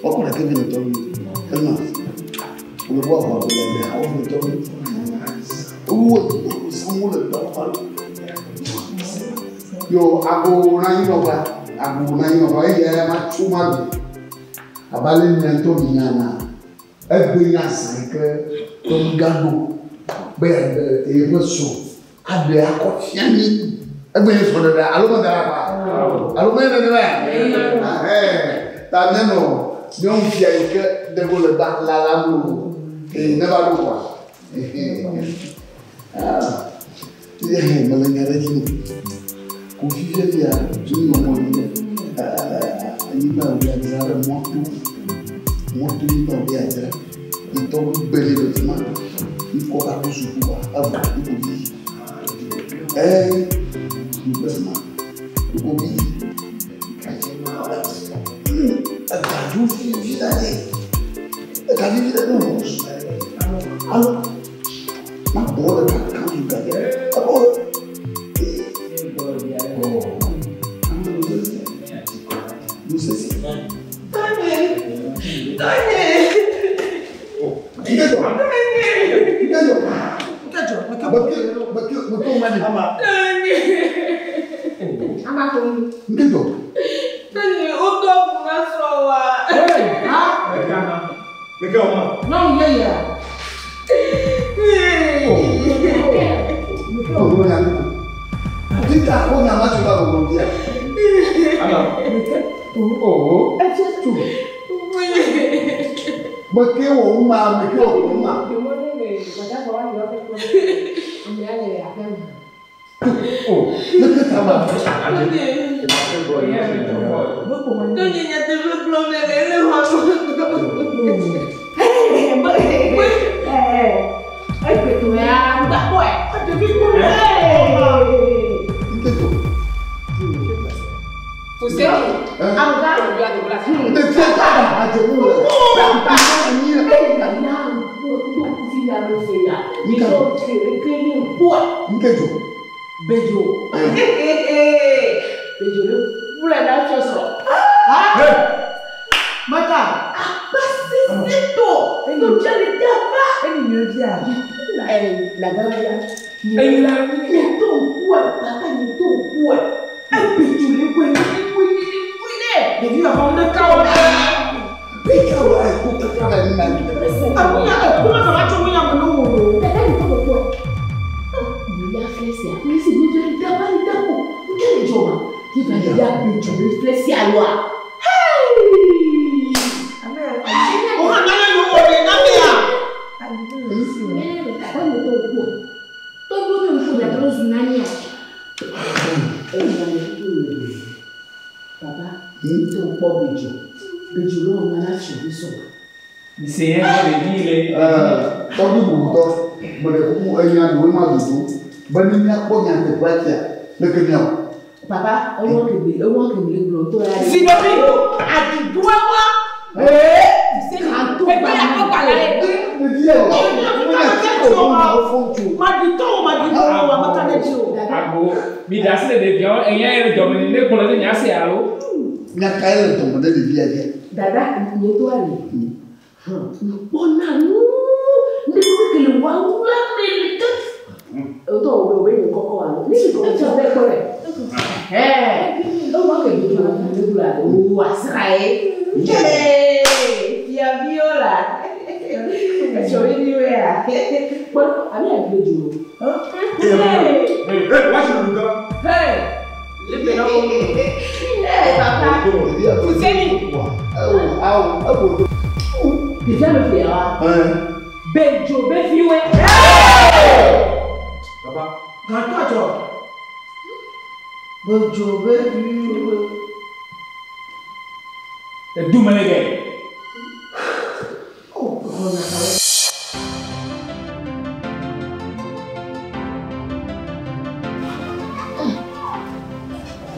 Wakɔ ɖeke vi le tɔ mi. Ema. Wo bɔ xɔ le le hawo le tɔ mi. Wo sanwo le tɔ fa. Yo ago na yi nɔba. Ago na yi nɔba eye ma tso ma do. Abale nya ŋutɔ mi nya na. Egbe nya zã yi ke tɔgbi gã ɖo be yeaɖe yeƒe srɔ̃ aɖe akɔ fia mí. Egbe nye srɔ̃ɖeɖe alo meda ɖe akpa? Alo menye nenema? Ahɛn. Ta míanɔ nyɔnu fia yi ke ɖe go le ba lalam loo. Ee, ne va ɖo kɔa. Ah. Ehe, mele nya ɖe dzi o. Ko fifia fia, nu nɔ mɔ dzi. Anyigba wòle adzra ɖe mɔto. Mɔto nyigba wòle adzra. Ŋutɔ gbe le le fi ma. Ŋkɔ va ɖo suku wa, evɔ ŋkɔ vi. Ee, ŋkɔ fi ma. Ŋkɔ vi. Egadzo vivi la ɖe. Ega vivi la ɖe. Alo. Ma bɔ le kaka zu gade. Ebɔ. Oh. Nusesi. Tony. Tony. Nkejo. Nkejo. Nkejo. Beke beke beke o mani. Tony. Nkejo. Tony, o tɔ kun na sɔrɔ wa. Meke o ma. Nyɔnu yeye. Oh, ya ni. Tita ko na ma tu ba ko bia. Ama. Oh. Beke wo ma meke wo ma. Oh. Meke ta ma. Tony, nyateƒe gblɔm nele ele xɔ Nte tia ta ba aje mu le. Nkejo. Bejo. Bejo le fúlẹ̀ náà fi sọ̀rọ̀. Mata. Pasito. Ẹni yẹn bí a. Lagawia. Nye tó ń kú ẹ, bàbá nye tó ń kú ẹ. Ẹ Bejo le wé ní wé ní wé ní. Ɖevi bàbá wọn ká wọn. Beke wo ai ko kaka ba ni ma ni. Àwọn yà ẹ̀kú náà kàwá tó wọ́n yà wọ́n náà wò ló. Dada ni tɔgɔ kɔ. Nye ya filɛ sia. Nye si nye jɔ daba ni dako. Nke le jɔ ma. Nye ba ya Bejo le filɛ sia lɔa. Òun àná ló wọ̀ lé náà bí a. Dada ni tɔgɔ kɔ. Baba, tó ń kpɔ Bejo. Bejo ló wọn nana fi omi sɔrɔ. Mise yẹn kɔ ɖevi le. Tɔgbi bubutɔ, mele kuku enya ɖewo ma dodo. Be ne míakpɔ nyateƒea tia, leke míawɔ? Papa, ewɔ kebe ewɔ kebe le gblɔ tɔ ya. Sinɔbi. Àdìdú ẹwà. Kanto Ẹgbẹ́ yà kọ́ gbàlá yẹ. Ɖevi yɛ o, Màdìtọ́ o màdìtọ́ o àmọ́tá lè di o. Agbo mi da asi le ɖeviawo enya yɛ le dɔme ni ne gblɔ ne nya se alo. Nya kae le dɔme ɖe ɖevia dzia? Dada nye to ali. Nkpɔna nu ne ko kele wa wula me le ke. O tɔ o bɛ o bɛ nin kɔkɔ wa ne ni kɔkɔ tí o bɛ kpɔ dɛ. Ɛɛ o ma kɛ Bejo la ne bolo a o asira ye. Fiaviwo la. Ẹ̀sọ́ mi ni wẹ́ à. Kpɔ a bɛ yan Bejo. Ee, wá sí olùkọ́. Ẹ papa. Ɖevia ƒe Fuseni. Ewo awo ewo. Ɖevia bɛ fɛ wa. Ɛɛ. Bejo bɛ fi wɛ. Papa. Gàtú àjọ. Bejo bɛ fi wé. Edu mele kɛ. Ó ọ̀nà kan.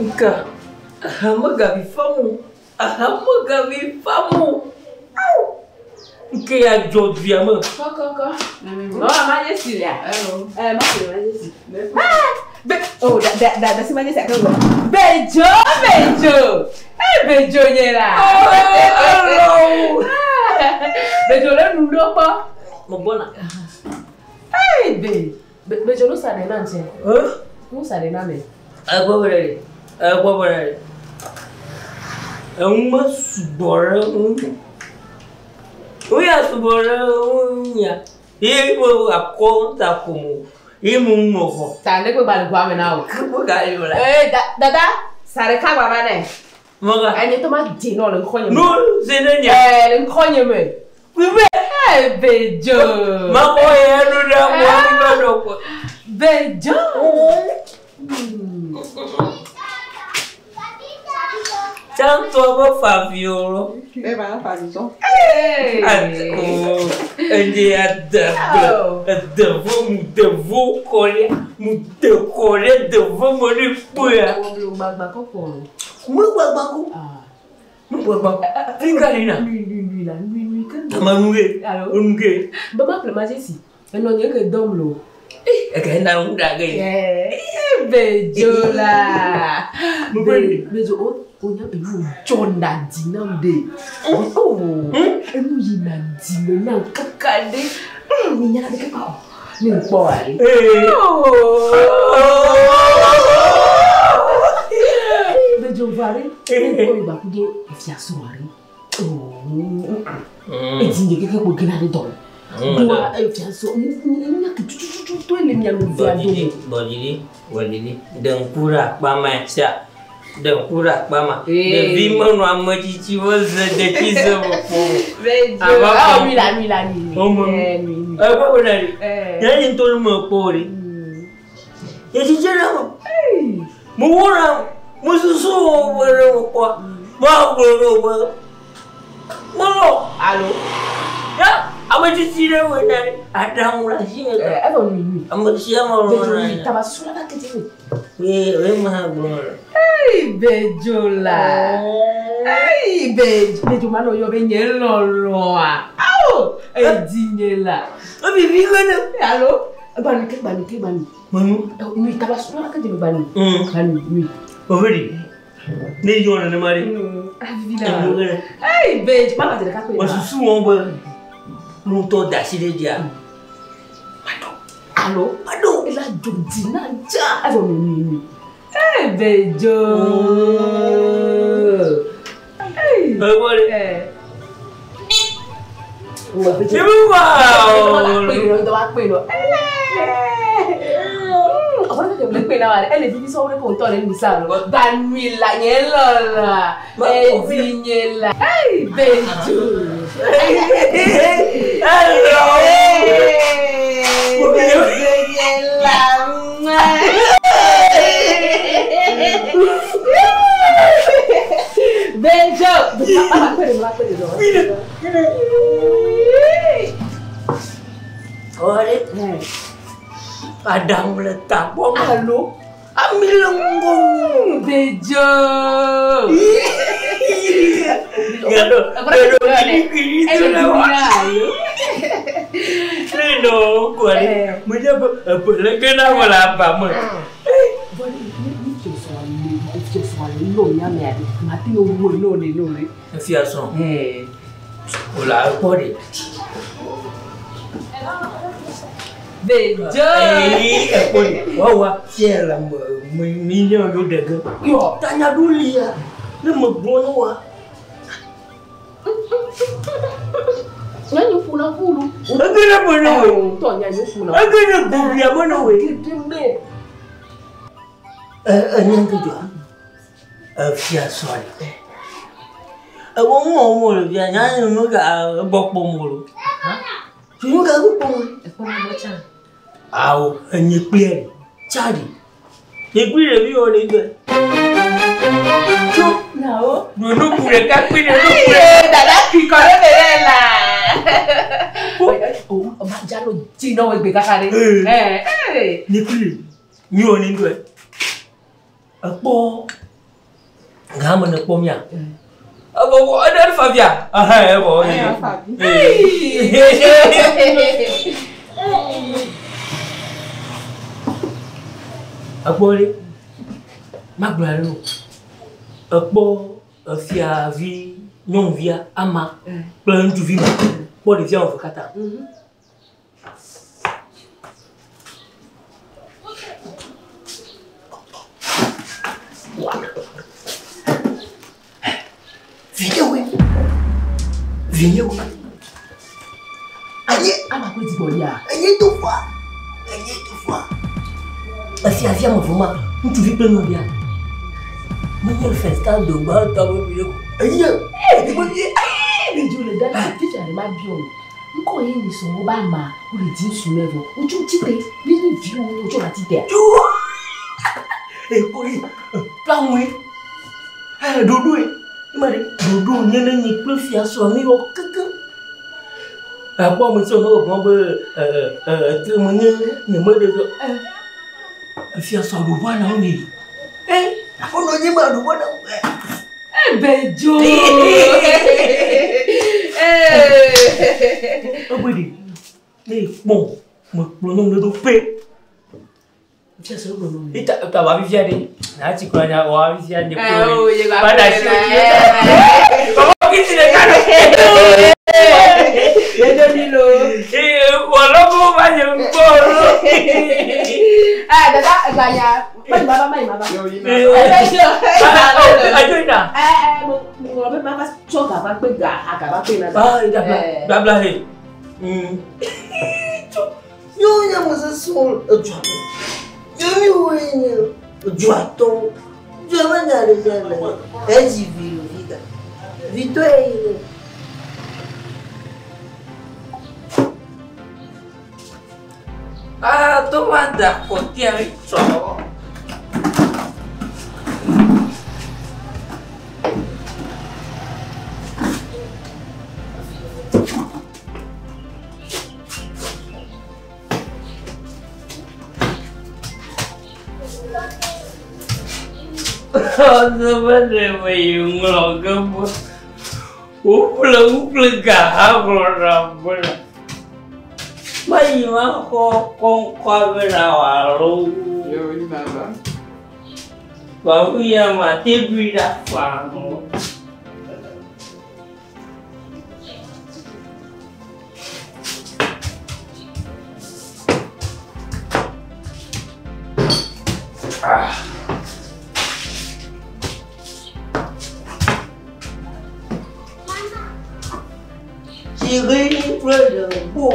Nka, ahamugabi famu, ahamugabi famu. Aw! Nke ya dzɔ dua me. Kɔkɔkɔ. Oh, ma ye si lea. Eh, ma si, ma ye si. Ah! Be, oh, da da da da si ma ye si akɔ. Bejo, Bejo. Eh, Bejo nye la. Ɔlɔwo. Bedzo le nu ɖo kpɔ. Megbɔna. Ee be bedzo nu sa ɖe na ŋtsɛ. Nu sa ɖe na me. Egbɔ be ɖe egbɔ be ɖe. Eŋu me sugbɔ ɖe ŋu. Nu ya sugbɔ ɖe ŋu ya. Ye wo akɔ ta ƒom. Ye mu ŋu xɔ. Ta ne gbe gba le ʋua me na o. Ke ga yi la. Ee dada sa ɖeka gba va nɛ. Mɔga. Enye tɔ ma dze nɔ le ŋkɔ nye me. Nu se ne nya. Ee le ŋkɔ nye me. Kube. Ee bedzo. Makɔ ye nu ɖe mɔ mi be ɖo ko. Bedzo. Tsãtɔ be faviwo lɔ. Bẹ́ẹ̀ bá fa zizɔ. Ee. Eye adagbe edevo mu devo kɔ ɖe mu de kɔ ɖe devo me ɖe kpoea. Gbagba kɔkɔ. Me gbagba ko. Me gbagba. Fi ka li na. Nui nui nui la nui nui ke. Ama nu ge. Alo. Onu ge. Baba ƒle ma dzesi. Enɔ nye ke dɔm lo. Eke na ŋu ɖa ge. Ee bedzo la. Bedzo o o nya enu dzɔ na dzi nam ɖe. O enu yina dzi me nam kaka ɖe. Mi nya ɖe kaka o. Ne ŋkpɔ wa ɖe. Bedzo va ɖe. Ne ŋkpɔ yi gbaku do efia srɔ̃ ɖe. Edzi nye keke kpo gena ɖe dɔ me. Doa efia srɔ̃ nya ke tututu to le mia nu via do. Gbɔdidi gbɔdidi gbɔdidi ɖe ŋku ɖe akpa ma sia ɖe ŋku ɖe akpa ma ɖevi menɔ ame tsitsiwo ze detsi ze me ƒo. Bedzo Ava ah nui la nui la nui nui. O me Eh, nui nui. Egbɔ be ɖe Eh. nye nye ŋutɔ ne me kpɔ o ɖe. Nye tsitsi ɖe me. Mo wo ɖe mo susu wo be ɖe mo kpɔ. Mo agblɔ ɖe wo be mo lɔ. Alo. Ya ame tsitsi ɖe wo na ɖe aɖaŋu le asi nye. Eh, evɔ nui nui. Ame sia ame Bedzo lɔ nui na. taba susu la va ke dzi me. Ye ye ma gblɔ ɖe. Ei bedzo la. Ei bedzo bedzo ma nɔ yɔ be nye lɔlɔa. Awo edzi nye la. Evivi ge ɖe. Alo gbanu ke gbanu ke gbanu. Menu. Nui taba susu la va ke dzi me gbanu. Gbanu nui. Oferi. Ne yɔ nenema ɖe. Avivi la. Enu ge ɖe. Ei bedzo ma ba dze ɖeka kpe. Mesusu wɔm be ŋutɔ da asi ɖe dzia. Alo. Maɖo. Ela dzo dzi na dza. Evɔ nui nui nui. Ei bedzo. Ei. Egbɔ ɖe. Eh. Ebi wa o. Ɔre. Aɖaŋu le tagbɔ me. Alo. Ami le ŋgɔ. Bedzo. Galo. Galo kiri tu la wa. Ne nɔ kɔ ɖe. Medze be ebe leke na wɔ le aba me. Efia srɔ̃. O la ekpɔ ɖe. Bedzo. Ee ekpɔ ɖe. Wawa fia le me me mi ne yo ɖe ge. Yɔ. Tanya ɖo lia. Ne me gblɔ ne wa. Nyanyi ƒuna ƒulu. Ege ɖe me ne woe. Tɔ nyanyi ƒuna. Ege ɖe gobia me ne woe. Gede me. Ɛ enya ŋutɔ. Efia srɔ̃ ɖe. Ewɔ ŋu wɔm wole fia nyanyi nu ga egbɔ kpɔm wole. Nu ga gbɔ kpɔm wole. Ekpɔ na gbɔ tsã. Awo enye kpli ɖe. Tsa ɖi. Nye kpli ɖevi wɔ ne gbe. Tso. Nawo. Nuku ɖeka kpli ɖe nuku ɖe. Eye dada kui kɔ ɖe me ɖe la. O ma dza no dzi na wo egbe kaka ɖe. Ee. Ee. Nye kpli ɖe. Mi wɔ ne gbe. Ekpɔ game ne kpɔ mia. Evɔ wɔ eɖe fa fia. Ɛhɛn evɔ. Ekpɔ ɖe. Magblɔ ɖe o. Ekpɔ efiavi nyɔnuvia ama kple ŋutsuvi ma. Kpɔ ɖevia wɔme eve katã. Vinyewoe. Vinyewoe. Aye. Ama kple dzigbɔɖia. Enye do fua. Enye do fua. Efia fia me voma. Ŋutsuvi kple nyɔnuvia. Menye festa dogbãtɔ be vi ɖe ko. Enye. Bedzo le Ghana fifia le ma biɔ o. Ŋkɔ ye mi sɔn wo ba ma wo le di ŋutsu le vɔ. Wotso tite ne nyi viwo wo tso va titea. Tso. Ekɔ yi plaŋue. Ɖoɖoe. Ema ɖe ɖoɖo nye ne nyi kple fia srɔ̃ mi wɔ kekeŋ. Akpɔ ame siwo me gblɔ be etre me nye nye me ɖe zɔ. Efia srɔ̃ ɖoɖoa na wo yi. Aƒenɔ nye ma ɖoɖoa na wo. Bedzo. Egbe ɖe ne ekpɔ me kplɔ nyɔnu ɖe ɖo pe. Fia srɔ̃ gblɔ nɔ. Ita ta wa fifia ɖe. Na tsi kura nya wa fifia ɖe kplɔ o, ye ba Ba da kplɔe si na. o ti. Baba kisi le ka ɖo. Ye do mi lo. Ee wɔlɔbɔ ba nye ŋkɔ lo. Eh, dada, gbanya. Mayi ma va, mayi ma va. Ee. Bedzo. Adzo ina. Eh eh mo mo be ma va tsɔ gava kpe ga agava kpe na. Ah ida bla bla bla he. Yóò yẹ mo ṣe sún ojú àmì. Yomi wo ni ojú àtọ́. Ojú ẹ mẹ́ta lè ṣe ẹ̀ ẹ̀ jì vi lò fi gà. Vi tó ẹ̀yìn lè. Ah tó bá dà pọ̀ tí a sọ̀rọ̀. Wòƒle ŋuƒle ga hã gblɔ nam bena mayi ma xɔ kɔŋkɔa bena wòalo Babuya mate ɖui ɖa faa. Ṣeré pẹ̀lú gbó.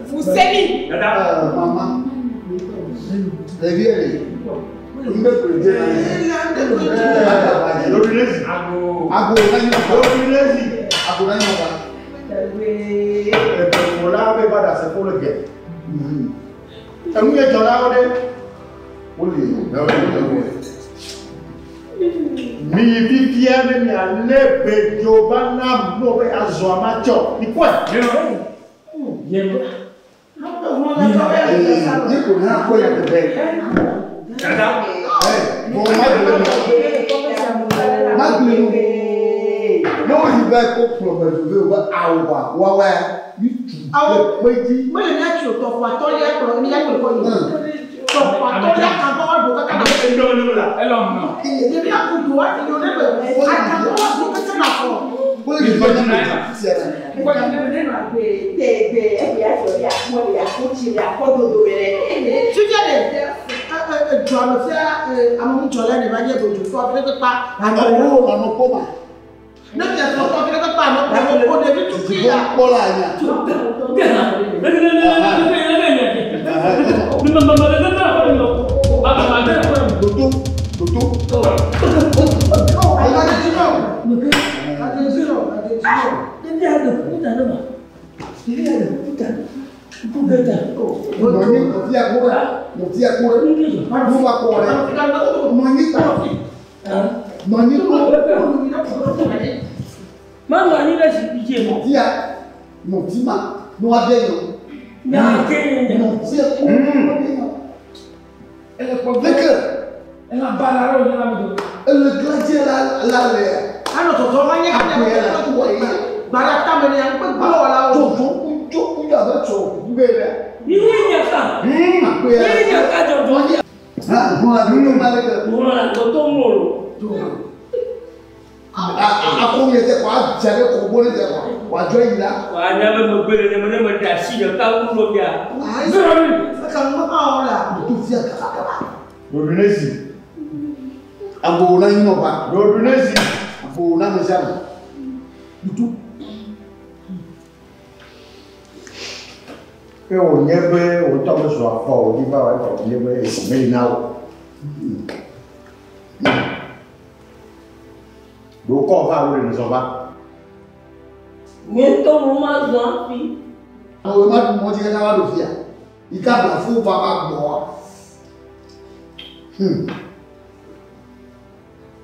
Fuseni. Mama. Ɖevi le. Ŋgbe kple dze na ye. Ago na nyi ba. Ago na nyi ba. Wole. Mi fifia ne mialé bedzo va na mo be azɔ amatsɔ mikpɔe. Ye ko na kɔ ya tɛ. Bɔn ma gblẽ nu. Ma gblẽ nu. Ne wo yi va ko kplɔ bedzo ve o be awo wa wawa mi tu Awo. ɖe kpe dzi. Mele ní atsi o tɔfɔ atɔlia kplɔ ní akplɔ kɔ yi. Tɔfɔ atɔlia kan kɔ wa do kaka na. Elɔm nɔ. Ɖevi aku do wa ti do ne be aka kɔ wa do kaka na kɔ. Wole yi va na tia na. Fifia de dzɔame fia ameŋudzɔla ne va nye dodzotɔ afi ɖe kpekpa. Ɔwɔ anɔ kpɔ ma. Ne fia sɔtɔ afi ɖe kpekpa anɔ kpɔ o ɖevi tukui ya. Kpɔ la nya. Dodo dodo. Nɔnyi nɔtia kpɔ ɖe nɔtia kpɔ ɖe. Nu va kpɔ ɖe. Nɔnyi kpɔ. Nɔnyi kpɔ. Manɔ anyi ɖe zikpui dzi mɔ. Nɔtia nɔti ma nua de yɔ. Nɔtia kpɔ. Ele kpɔ Leke. Ela ba la ɖe wònye la me do. Ele gladie la la le. Anɔ zɔzɔ va nye Akpe la tu wɔ ye. Gbara tame ne yang gbegblẽ wɔlawo. Dzɔdzɔ kudzo kudzo abe tsɔ kuku be ɖe. Iye nyaka. Akpe ya. Iye nyaka dzɔdzɔ. Ha ŋlɔ la gbɛtɔ ma le ke. Ŋlɔ la gbɛtɔ ŋlɔ lo. Akɔ mi tɛ kɔ adza ɖe kɔ gbɔ ne tɛ kɔ wòadzɔ yi la. Wa nya be megbe le ne me ne me ɖe asi ɖeka ŋu ɖo fia. Eka nu hã wɔ la. Tó fia kabakaba. Ɖoɖunesi. Agbo na yi nɔba. Ɖoɖunesi. Agbo na ame sia ame. Dutu. Ke wònye be wòtɔ be zɔ afɔ wòdzi va wɔ efɔ nye be esi meli na wò. Ɖokɔ va alo ɖe nèzɔ va. Nye ŋutɔ mo ma zɔ hafi. Awo ma ɖu mɔdzi kaka va ɖo fia. Yi ka bla fo va va gbɔa.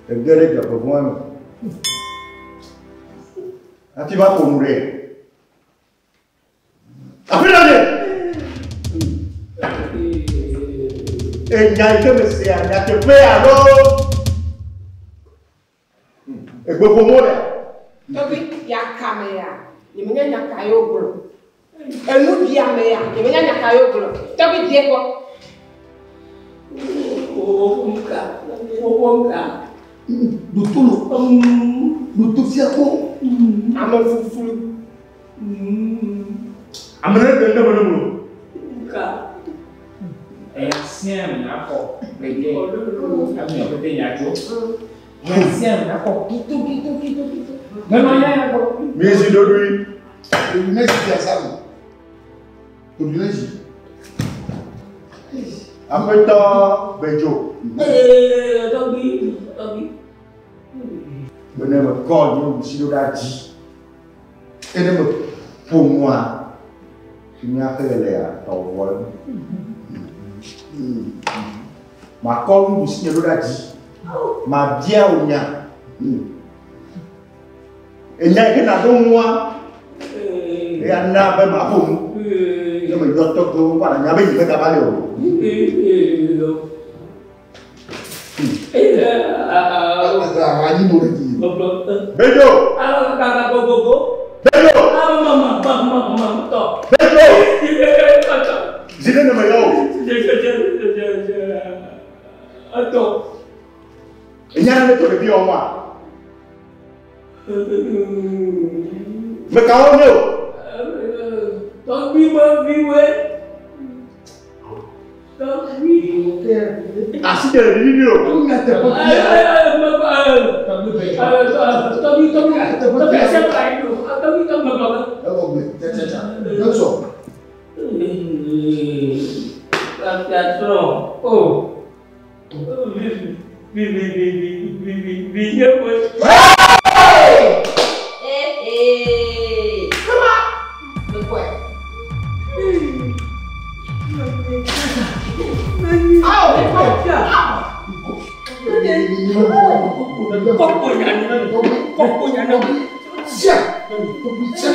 Ege ɖe dzɔgbevɔ̃e me. Hafi va ƒo nu ɖe. Afi ɖe ɖe. Enya yi ke mesea nyateƒe alo egbeƒomo ɖe. Tɔgbi yakame ya, nyemenya nya ka ye wogblɔ. Enuɖiame ya, nyemenya nya ka ye wogblɔ. Tɔgbi die kpɔ. Wo ŋka, wo ŋka. Dutu lo. Dutu fia ko. Ame fuflu. Ame ɖe ɖe me ne mu. Ŋka. Eya sia me nakɔ gbɛdɛ. Ame pete nya tso. Eya sia me nakɔ kito kito kito kito. Mɛnɔ ya ya gbɔ. Miezi ɖoɖoe. Ɖoɖunesi fia sa me. Ɖoɖunesi. Aƒetɔ Bedzo. Ee, tɔgbi, tɔgbi. Be ne me kɔ nye ɖusi ɖo ɖa dzi. Eye ne me ƒo nua, fi míaxe lea tɔ vɔ. Makɔ nuɖusi nye ɖo ɖa dzi. Mabia wò nya. Enya yi ke nàɖo ŋua, eya na be maƒo nu. Ne me yɔ tɔgbewo kɔ anya be nye megava le o. Anyi mo ɖe dzi. Bedzo. Bedzo. Bedzo. Zi ɖe ne me yɔ o. Enya ɖe tso ɖevi wɔmua? Mekawo nye o. Tɔgbi me viwoe. Tɔgbi. Asi ɖe ɖevi vi o. Tɔgbi tɔgbi tɔgbi ɛsɛ ka yi o. Tɔgbi tɔgbi me gbɔ. Ewɔ gbe tsɛtsɛtsɛ. Ne sɔ. Fiasrɔ̃ o. Vi vi vi vi vi vi vi nye woe. Ee. Kama. Mekɔe. Awo. Kɔkɔ nyanu. Kɔkɔ nyanu. Sia. Tɔgbi sia.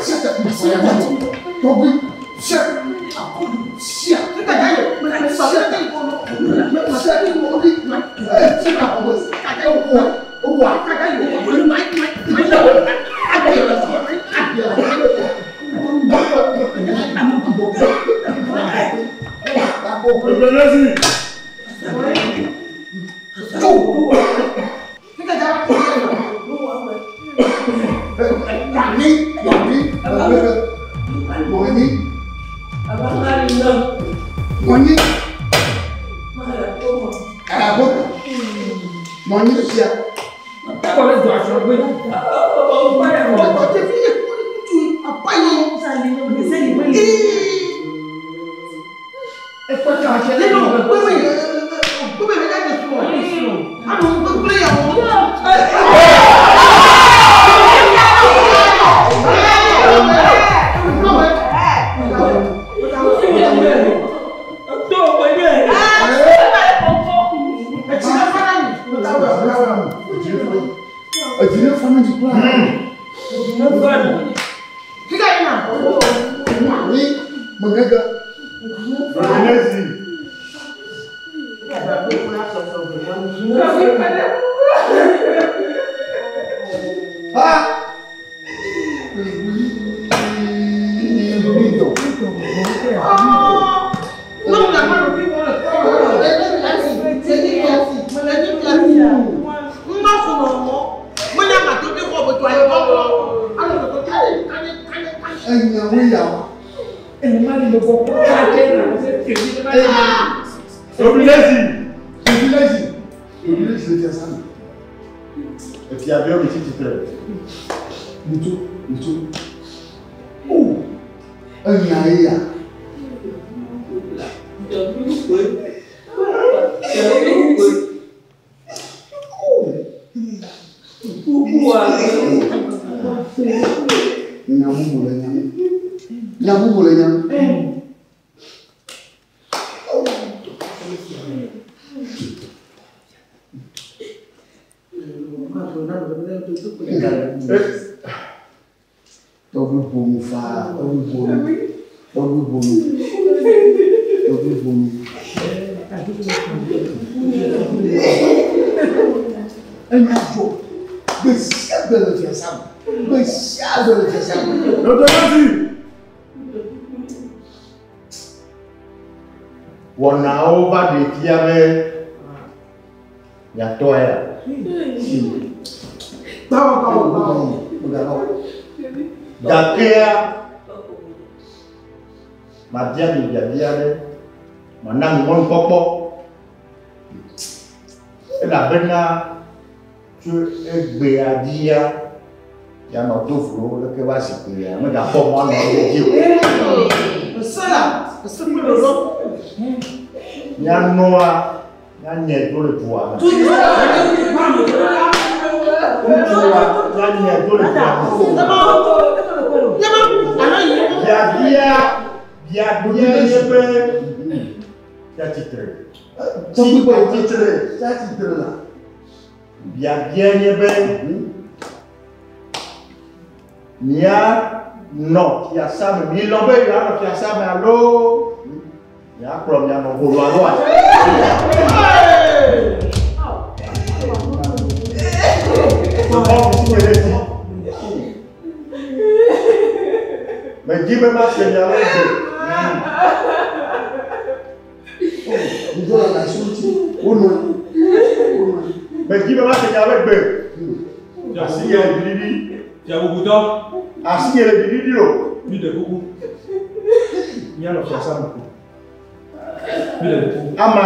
Sia ta sia. Tɔgbi sia. Sia. Sia. Sia. Sia. Ewɔ. Ewɔ. Ɖoɖunesi. Wani. Wani. Wani. Wani. Abo. Mɔnyi sia. Kɔ le do atsɔ gbe. Ɔtɔ fi ye kutu apa yi. Nínú gbẹ́mẹ̀ gbẹ́mẹ̀ mi jáde sùn. Àná gbẹ́gbẹ́ yà wọ́n. Edzine fana dzi kura. Fika yi na. Wani mengega. Ɖoɖunesi. Wɔnawo va ɖe fia be miatɔ ya. Gakea mabia mi biabia ɖe mana mi mɔnukpɔkpɔ elabena tso egbea dzia yanɔ do vlo leke va zikpuia megakpɔ mɔ anɔ ɖe dzi o. Mianɔa mianye do le dua me. Ŋutsua mianye do le dua me. Biabia biabia nye be tsatsitre. Tsatsitre. Tsatsitre la. Biabia nye be mianɔ fiasa me milɔ be yewoanɔ fiasa me alo miakplɔ mianɔ ʋolo alo ati. Medi be mase miawo gbe. Medi be mase miawo gbe. Asi nye le ɖiɖiɖi. Fiabubutɔ. Asi nye le ɖiɖiɖi o. Mi ɖe kuku. Mianɔ fiasa me. Mi ɖe kuku. Ama.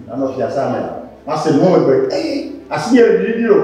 Mianɔ fiasa me. Mase nuwo megbe. Asi nye le ɖiɖiɖi o.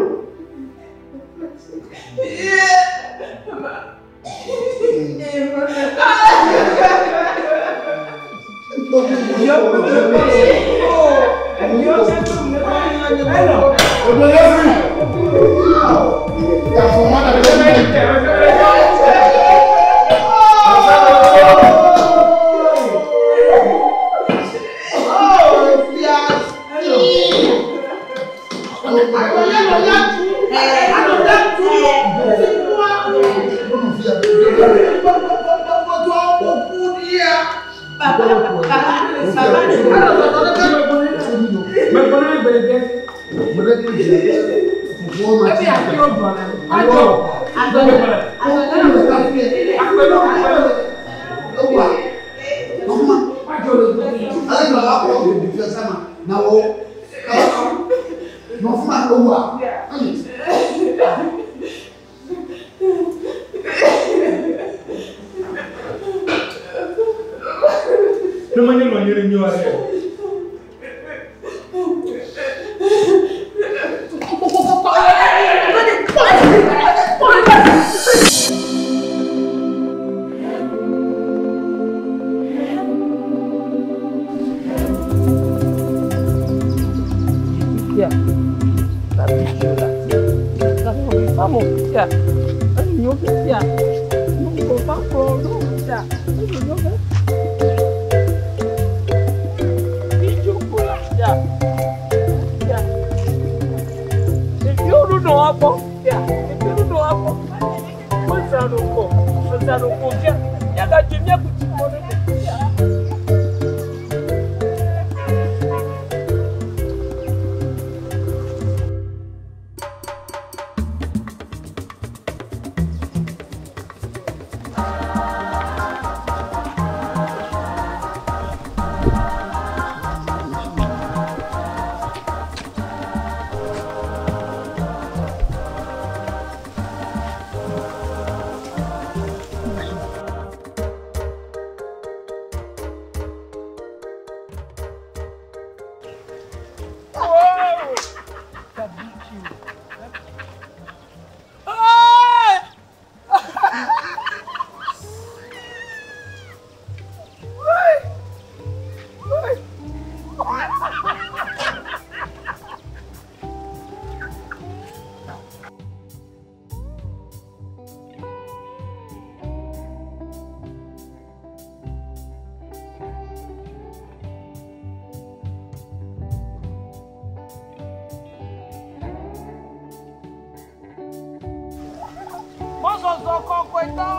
Mɔzɔzɔ kɔkɔetɔ.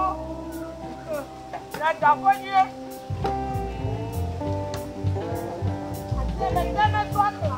Le daƒe nyuie. Ati le teme to akla.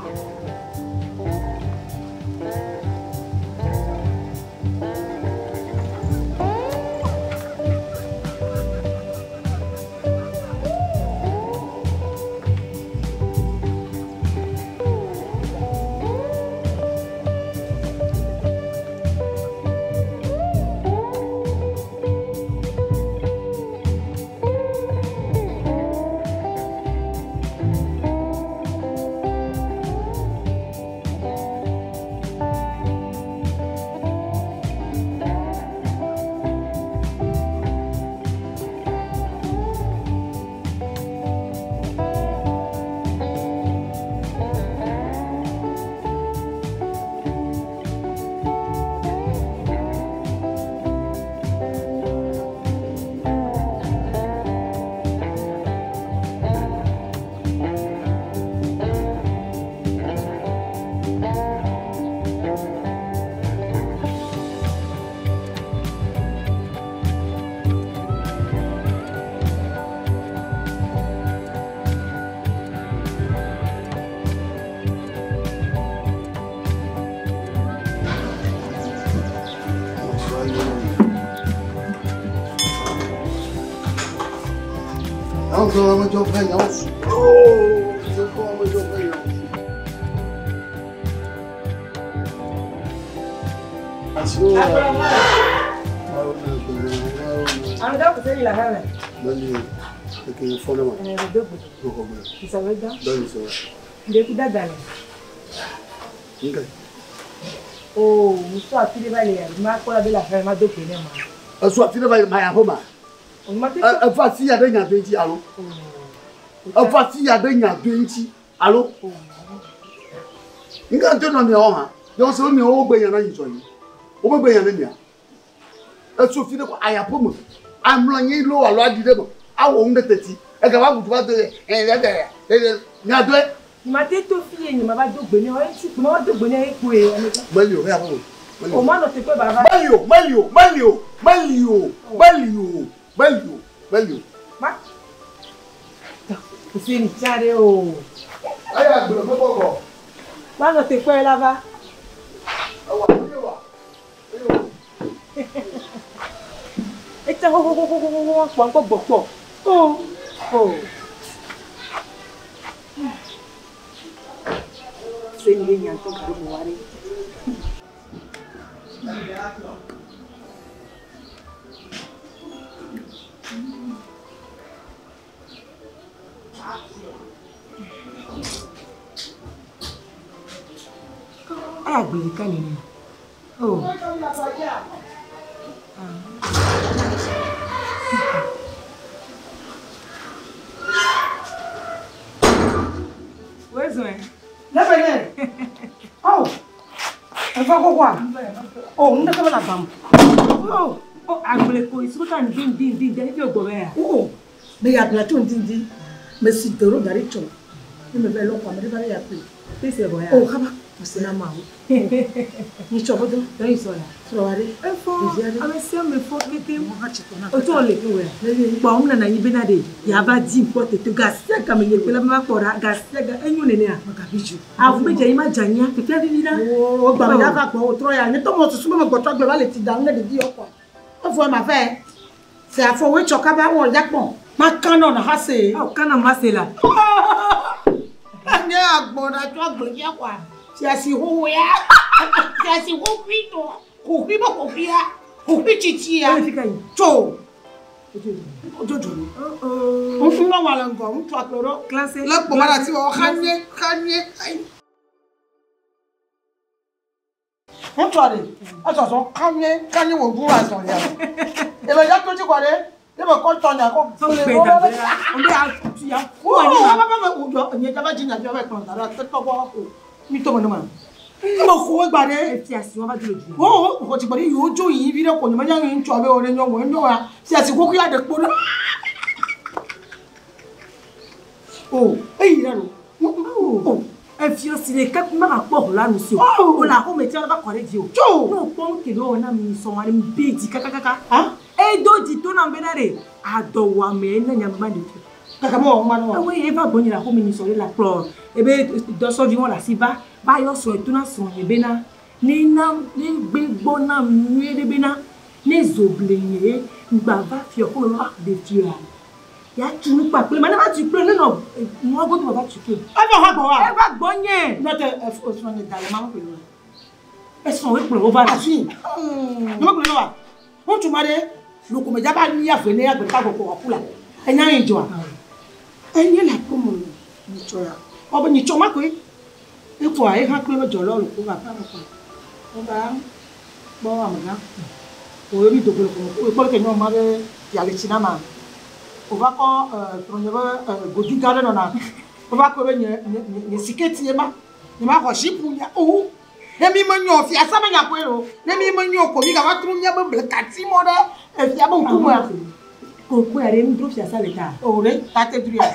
Esu afi ɖe va yi ma ya ƒe ma. Efa si ya ɖe nya do ŋuti alo. Efa si ya ɖe nya do ŋuti alo. Nga ŋutɔ nɔ miawo hã. Yɔ se miawo wo gbe nya na yi zɔ yi. Wo be gbe nya ne mia. Esu fi ɖe ko aya ƒe me. Amlɔ anyi lo alo aɖi ɖe me. Awɔ nu ɖe teti. Ega va ʋu va do ye. Ɛ ɖe ɖe nya do ye. Mate to fie nye ma va do gbe ne o ŋuti ma va do gbe ne ekpoe amegã. Meli o, ya ƒe me. Meli O o. ma nɔ teƒe ba va. Meli o, meli o, meli o, meli o, meli o, meli o, meli o. Ma. Kusi ni tsa ɖe o. Eya gblɔ ƒe gbɔgbɔ. Ma nɔ teƒe la va. Ewa, ewa, ewa. Etsa xoxoxoxoxo kpɔ ŋkɔ gbɔkpɔ. O o. Se ni be nya ŋutɔ gaɖo mo wa ɖe. Aya gbe ɖeka nene. O. Wezɔe. Ne be ne. Awo. Efa xoxoa. O nu ɖeke mele agba me. O o agble ko isuku ta ndi ndi ndi ndi efi ogbɔ bɛ ya. O. Me ya agblea tso ŋdi Me si do ɖo da ɖi tsɔ. Ne me va yi lɔ xɔa me ɖe va ɖe ya kpe. Pese bɔ ya. O kaba. Ɔsi na ma wo. Nyitsɔ bodo. Tɔyi sɔ ya. Srɔ̃ wa ɖe. Efɔ Ɖevi aɖe. ame sia ame fɔ kete. Mo hã tsi tɔ na. O tɔ le fi wɛ. Kpɔ ŋu nana anyi bena ɖe yava di kpɔ tete gasia game nye kpe la ma kpɔ ɖa gasia ga enyo nenea. Magabi dzi. Avu be dze yi ma dze anyia fifia vivi la. O gba me ya va gbɔ o trɔ ya. Nye tɔ mo susu be me gbɔtɔ agble va le ti da nu ne ɖevi yɔ kɔa. Evɔ ma vɛ. Se afɔ woe tsɔ kaba wɔ ya kpɔ. Ma kan nɔ na ha se. Awo kana ma se la. Nye agbɔ ɖa tso agble ya kɔa. Fiasi xoxo ya. Fiasi xoxoe tɔ. Xoxoe be xoxoe ya. Xoxoe tsitsi ya. Ele fi ka yi. Tso. Ojojo. Ŋutsu nyɔnua le ŋgɔ, ŋutsu akplɔ ɖo. Classe. Le kpɔ ma ɖe asi wɔ xa nye, xa nye. Ŋutsua ɖe, ezɔzɔ xa nye, xa nye wò ʋu azɔlia. Ebe ya to dzi kɔ ɖe, ebe kɔ tɔ nya kɔ. Sɔ gbe da gbe la. O be a tu ya fu Wo anyi ma. va va va wò nye dzava dzi nya fi va kplɔ da ɖe te tɔ gbɔ ko. Mi to me ne ma. Ebe xɔ egba ɖe. Fiasi wɔn va do le du. Wo wo xɔ dzigbɔ ɖe yewo dzo yi vi ɖe ko nye me nya ŋutsua be wo ɖe nyɔnu nyɔnua fiasi xoxo ya ɖe kpo ɖe. O eyi ɖe lo. O Efio si le ke ma ka kpɔ la nu si o. O la ko me tia va kɔ ɖe dzi o. Tso. Ne o kpɔ nu ke ɖe wɔ na mi sɔn wa ɖe mi be dzi kakakaka. Ah. Edo dzi to na bena ɖe adɔwɔame ne nyagba ɖe fi. Kaka mo wɔn ma no. Ewe ye va gbɔnye le axome nyisɔ ɖe la kplɔ ebe dɔsɔvi wɔn le asi va va yɔ srɔ̃ to na srɔ̃ nye bena ne na ne gbe gbɔ nam nyuie ɖe bena ne zo ble nye ŋgba va fiɔ xome va ɖe fia. Ya tu nu kpakple ma ne va tu kple ne nɔ nua godo ma va tu kple. Eva hã gbɔ wa. Eva gbɔnye. N'o tɛ esrɔ̃ nye da le ma ƒe wa. Esrɔ̃ wo kplɔ wo va. Afi. Ne me gblɔ ne wa. Ŋutsu ma ɖe lokomedza ba lia ve ne agbe ka gbɔgbɔ wòaku la. Enya yi dzɔa. Enye le aƒe me nyitsɔ ya. Ɔbe nyitsɔ ma koe. Ekɔa ye hã kple be dzɔlɔ le ko va aƒea me kɔa. Wova kpɔ amegã. Wo mi dogo le ƒome. Wo kpɔ ɖeke nyɔnu ma be ya le tsi na ma. Wova kɔ srɔ̃nye be godu gã ɖe nɔna. Wova kɔ be nye nye nye siketi ye ma. Nye ma xɔ zipu nya o. Ne mi menyo fiasa me nya koe o. Ne mi menyo ko mi gava tru mía be blekati mɔ ɖe efia be ŋkumea. Koko ya ɖe nu dro fiasa le ta. O ɖe tate dru ya.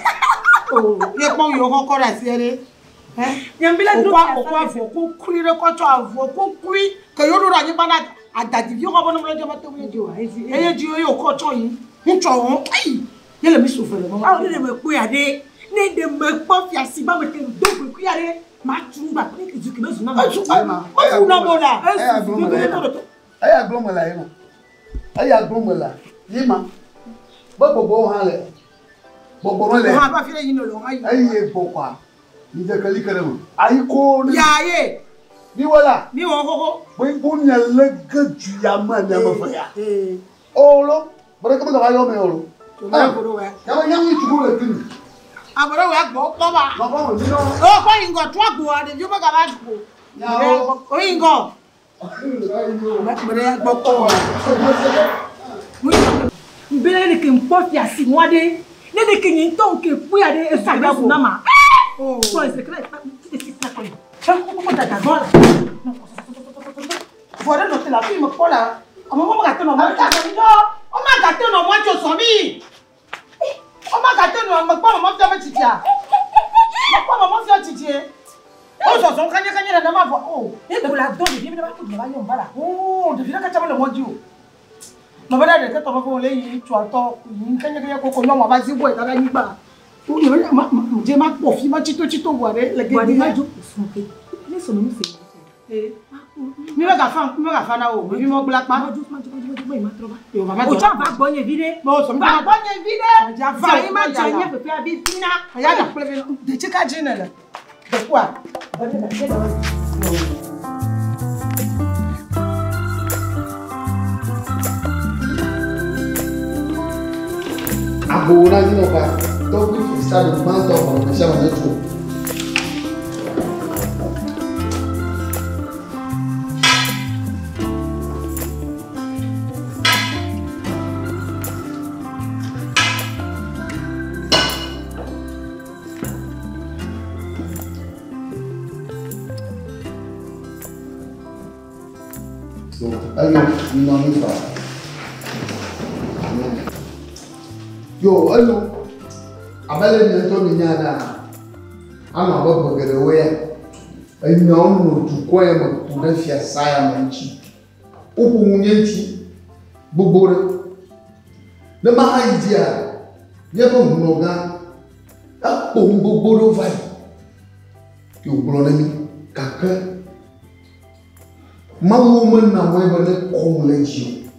O ye kpɔ yewo xɔ kɔ ɖe asi ɖe. Nyambila dro Okɔ fiasa okɔ avɔ kuklui ɖe kɔ tsɔ avɔ kuklui ke yewo ɖo ɖe anyigba na adadiviwo xɔ be ne mlɔ dzi ma te ŋu dzi wa. Eye dzi ye wokɔ tsɔ yi. Ŋutsɔ wɔn ayi. Ye le mi su ve le mɔ. Awo ne ɖe me kpɔ ya ɖe. Ne ɖe me kpɔ fiasi ba me ke do kpekpe ya ɖe. Ma tu ŋgba kple zu ke me zu na ma. Ezu ma fu na mo la. Eya gblɔ me la ye ma. Eya gblɔ me la ye ma. Eya gblɔ me la ye ma. Be gbɔgbɔwo hã le. Gbɔgbɔ me le. Hã va fi ɖe yi ne lɔ hã yi. Eye gbɔkɔa. Mi dze keli ke ɖe me. Ayi ko ne. Ya ye. Mi wɔ la. Mi wɔ xoxo. Be bo mia le ge du ya me mia me fe ya. O lo. Bere ke me gava yɔ me o lo. Ma ko do wɛ. Ya me nyamu tsugu le kini. Ameɖe wɔ agbɔ kpɔ ba. Nɔfɔ me mi nɔ. O kɔ yi ŋgɔ trɔ agboa ɖeviwo be gava gbo. O yi ŋgɔ. Me ɖe agbɔ kpɔ wa. Mbele ne ke ŋkpɔ fiasi nua ɖe. Ne ɖe ke nye ŋutɔ ke kpɔ ya ɖe ezu ke me zu na ma. Kpɔ ese ke ne ti ti kɔ yi. Kpɔ dada gbɔ la. Vɔ ɖe nɔ te le afi me kpɔ la. Ame wo megate nɔ mɔ dzi. Wo magate nɔ mɔ tso sɔ mi. Wo magate nɔ me kpɔ mɔ fia be tsitsia. Me kpɔ mɔ fia tsitsie. Wo zɔzɔm kanyakanya nenema vɔ o. Ne ko la dɔ ɖevi ne va to va yɔ va la. O ɖevi ɖeke tse mele mɔ dzi o. Me be ɖe ɖeke tɔ me le yi tsoa tɔ yi kanyakanya koko nyɔnua va zi gbɔe da ɖe anyigba. O nye be ma ma dze ma kpɔ fi ma tsitotsito vɔa ɖe le Wa gedi ma ma. dzo srɔ̃ ke. Ne sɔme nu se. Mi be gafa mi be gafa na wo. Mi mɔ gblẽ akpa. Ma dzo ma dzo ma dzo ma yi ma trɔ va. Yo va ma O dzɔ. tsɔ va gbɔ nye vi ɖe. Mo sɔ mi Va va gbɔ nye vi ɖe. Dza va Zã yi ma dza nye ƒeƒea vi vi na. Ya da kple vi. Detsi ka dzi ne le. Dekua. Agbowo na nyinɔ ba. Tɔgbi fisa do gbãtɔ xɔ me sia me ne tso. So, eyo minɔ anyi fa. Yo, eyo abe le mia ŋutɔ mi nya ena, anɔ abe ƒe geɖewo ya. Enyawo nɔ dukɔ ya me ku ɖe fiasa ya me ŋuti. Woƒo nu nye ŋuti gbogbo ɖe. Ne ma hã yi dzia, míaƒe hunɔgã ekpo nu gbogbo ɖewo va yi. Ye wògblɔ ne mí gake Mawu mena mɔe be ne kɔm le dzi o.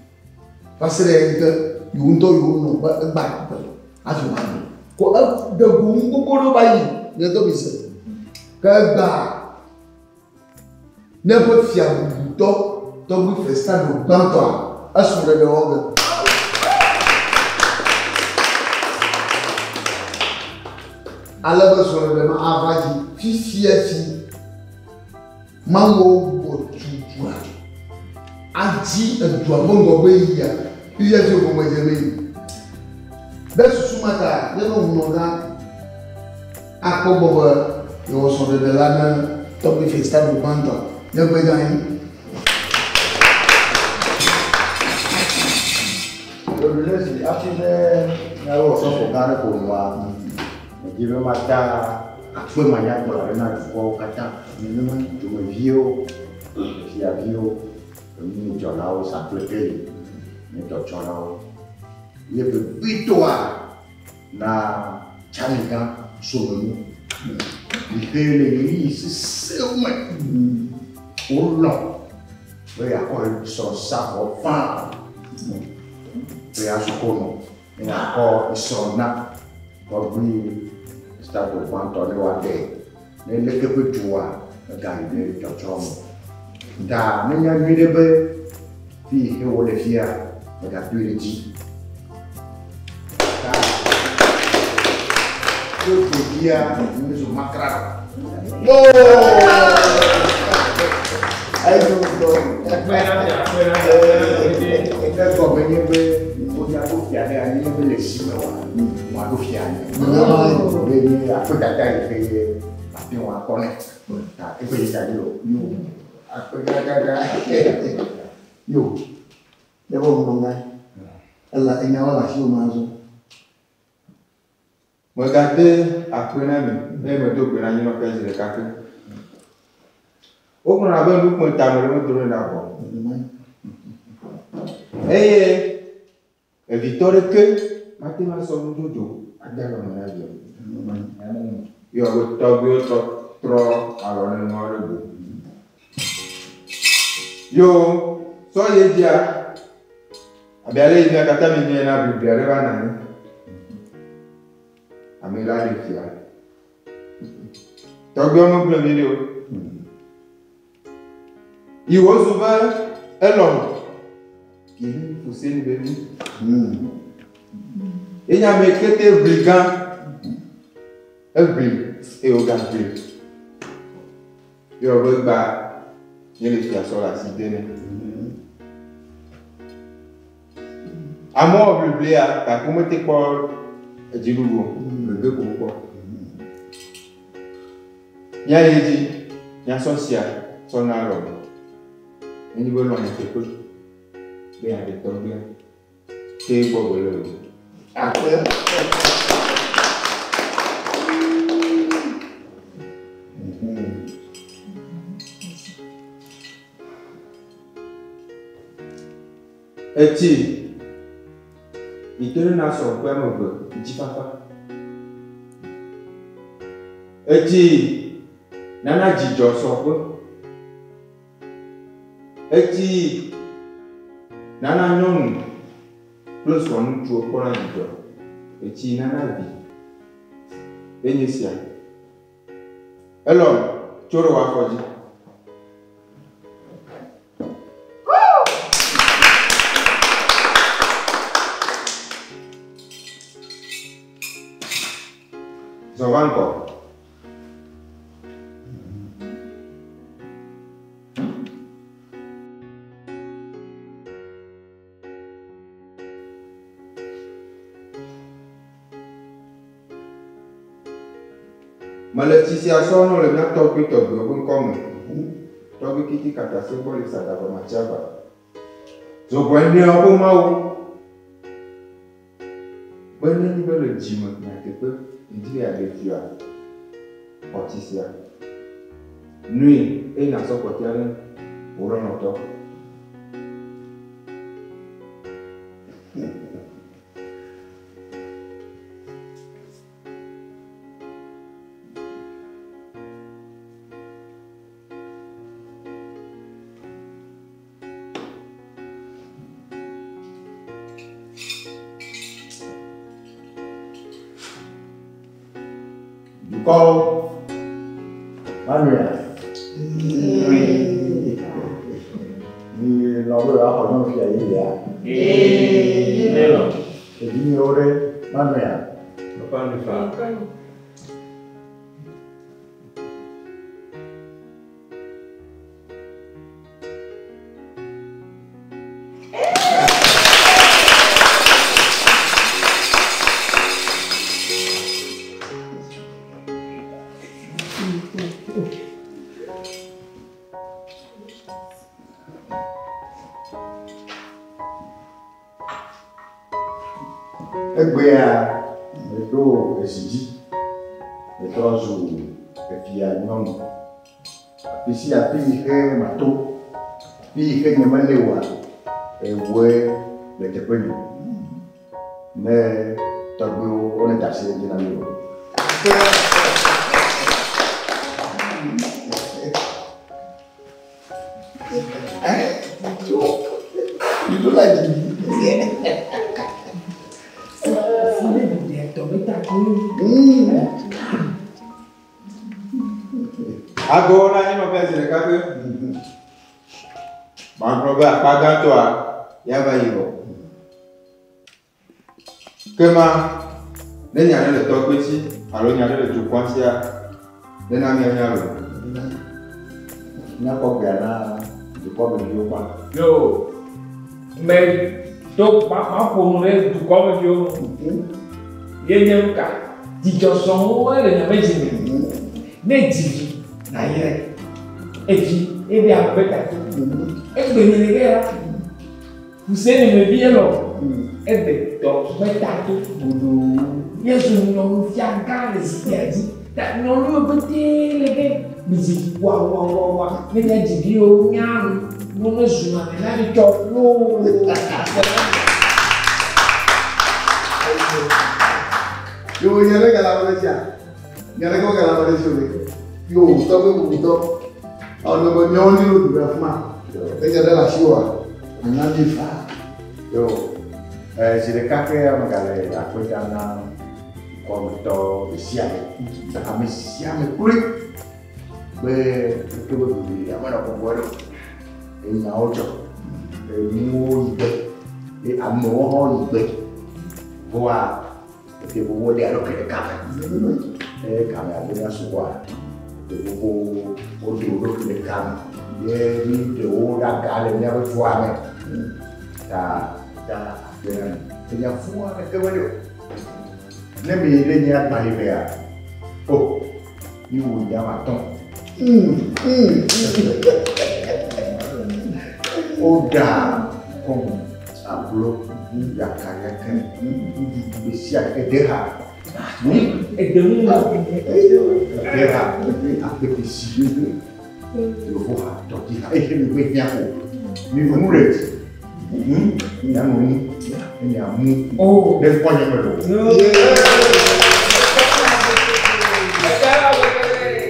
Va se ɖe eyi ke yewo ŋutɔ yewo nɔ be egba gbe hafi woaɖu. Ko eɖe go nu gbogbo ɖewo va yi mia ŋutɔ mi se. Ke egbea míaƒe fia bubutɔ tɔgbi Festado gbãtɔa esrɔ̃ ɖeɖe wɔ ge. Ale be srɔ̃ɖeɖe ma ava dzi fifia fi. Mawu gbɔ tu dua. Adzi edua ƒe ŋgɔgbe yia fifia fi wògɔme dze be yi. Ɖe susu ma ta míaƒe hunɔgã akpɔ gbɔ be yewɔ srɔ̃ɖeɖe la ne tɔgbi Festado gbãtɔa míaƒe dze anyi. Lolulezi hafi ne míawo osɔfo gã ɖe ƒo nua, medzi be mata Akpe manyagblɔ aɖe na dukɔwo katã. Nenema dumeviwo, fiaviwo, enudzɔlawo, sakplekeli, ne dɔtsɔlawo. Ye vevitɔa na Tsamigã Somenu. Yi ke le ɣeyiɣi sesẽwo me wolɔ̃ be yeakɔ srɔ̃ sa vɔ faa be yeazu konɔ ne yeakɔ srɔ̃ na tɔgbui stato gbãtɔ ne woaɖe ne leke ƒe dua megayi ɖe tsɔtsrɔ̃ me. Ta menya nyuie ɖe be fi yi ke wole fia megadoe ɖe dzi. Ta tso ɖevia mezu makra. Egɔme nye be woɖo fia ɖe anyi nye be le si me wa woaɖo fia anyi. Be nye akpedada yi ke ate ŋu akpɔ nɛ. Ta eƒe yi ta ɖi o. Akpegãgãgã. Yo, ɖe bɔ ŋlɔ ŋa. Ela enyawo le asiwò me azɔ. Megade akpe na mi eye medo gbe na nyinɔƒe zi ɖeka ke. Wogblɔna be nukpɔe tame ɖe medo ɖe ɖa vɔ. Eye evitɔ ɖeke mate ŋu asɔ nudodo ade alɔme na via. Yɔ be tɔgbuiwo tɔ trɔ alɔ ne nua ɖe go. Yo sɔ ye dzia abe ale yi mia katã mi nye na ʋiʋli aɖe va nɔ anyi. Ame la ɖe fia. Tɔgbuiwo megblẽ mi ɖi o. Yi wozu be elɔ̃ Kini Fuseni be vi. Ye nye ame yi ke te ʋli gã. Eʋli eye wogaʋli. Ye wɔ be gba nye le fia sɔ le asi de nɛ. Amewo wɔ ʋliʋlia gake womete kpɔ edziɖuɖu o. Gege ko wokpɔ. Míayi edzi míasɔ sia sɔ na lɔlɔ̃. Nenye be lɔ̃ nyateƒe be yeaɖe tɔgbuia, ke egbɔ wòle o. Akpe. Etsi yi te ɖe na srɔ̃ ƒe ame eve ŋutifafa. Etsi nana dzidzɔ srɔ̃ƒe. Etsi nana nyɔnu kple srɔ̃ŋutsuwo kpɔna dzidzɔ. Etsi nana vi. Enye sia. Elɔ̃ tso ɖe wò afɔ dzi. Zɔ va ŋgɔ. Mele tsi sia sɔm nɔ le mía tɔgbui tɔgbuiwo ƒe ŋkɔ me. Tɔgbui Kiti Katase gbɔ le Sadava Matsiava. Zogbɔe nɔewo ƒe Mawu. Be nenye be le dzi me nyateƒe ŋdi be yeaɖe via, xɔ tsi sia. Noe eye nàsɔ kpɔtɔea ne wò lɔlɔ̃tɔ. Dukɔwo, Manuel. Mi lɔ̃ be yewoaxɔ nyɔnufia yeyea? Evinyewo ɖe, Manuel. Egbea meɖo ezi dzi, metrɔ zu Efia nyɔnu. Afi sia afi yi ke mato, afi yi ke nye mele oa, ewɔe le teƒe nye. Ne tɔgbuiwo wone da asi edzi na mi o. You do like it. Ago na nye nɔƒe zi ɖeka ke. Magblɔ be akpa gãtɔa ya va yi vɔ. Kema ne nya ɖe le tɔgbe si alo nya ɖe le dukɔa sia, nena mianya lo. Míakɔ gbea na dukɔmeviwo gbã. Yo, me to ma ma ƒo nu ɖe dukɔmeviwo ŋu. Ye nye nu ka? Dzidzɔsɔŋwo le nye me dzi me. Ne dzi vi na yɛ. Edzi ebi ame be ta. Egbe nye le ya. Fuseni me vi elɔ. Egbe tɔ be ta to godoo. Yesu nyɔnu fia gã le zikpuia dzi. Ta nyɔnuwo pete le ke mi dzi wa wa wa wa. Ne mia dzi viwo nya nu. Nu ne zuna me na mi tsɔ loo. Yo nya ɖe gala ɖe sia. Nya ɖe ke gala ɖe si o le. Yo tɔgbe bubutɔ. Ɔnɔ be miawo ni lo du ɖe afi ma. Enya ɖe le asi wa. Anya mi fa. Yo, zi ɖeka ke ame gale akpe dam na dukɔmetɔ ɖe sia ɖe. Ame sia ame kloe be keke be bubu ame nɔ bɔbɔe ɖo. Enyawo dzɔ. Enuwo yi gbe. Ye amewo hã yi gbe. Vɔa ete vovo ɖe alo ke ɖeka me. Eye game alo nya sugbɔa, ete vovo woɖe wo ɖokui ɖeka me. Ye mi ɖewo ɖe aga le míaƒe dua me. Ta ta akpe na mi. Enya fũ aɖeke meli o. Ne mi ɖe nye agbalẽ mea, o, mi wu nye ame atɔ̃. Woɖa kɔmu, ablo, yakayaka, nuɖuɖu ɖe sia ɖe de ha. Ede ŋu ma. De ha, akpetesi, yovo ha, tɔdzi ha, eye mi ƒe hiã ko. Mi nu ɖe dzi. Mianɔ nu, ne miamu. Ne kpɔ nye me ɖo.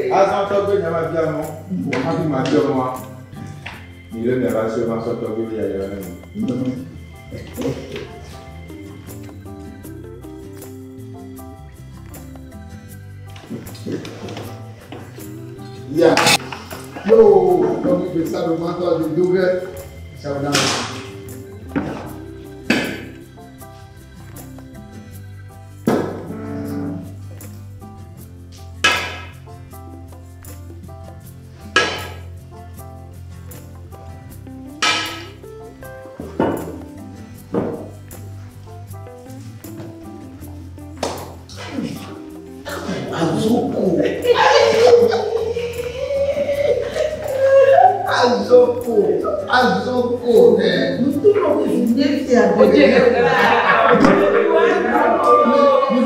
Azɔ tɔgbe nya ma bia mɔ, wò hafi ma bia mɔa, mi le mia va se ma sɔ tɔgbe be yayra ne mi. Ya. Yo, tɔgbe gbe sa do ma tɔ di do ge. Sa na. Azoko. Azoko. Azoko. Mi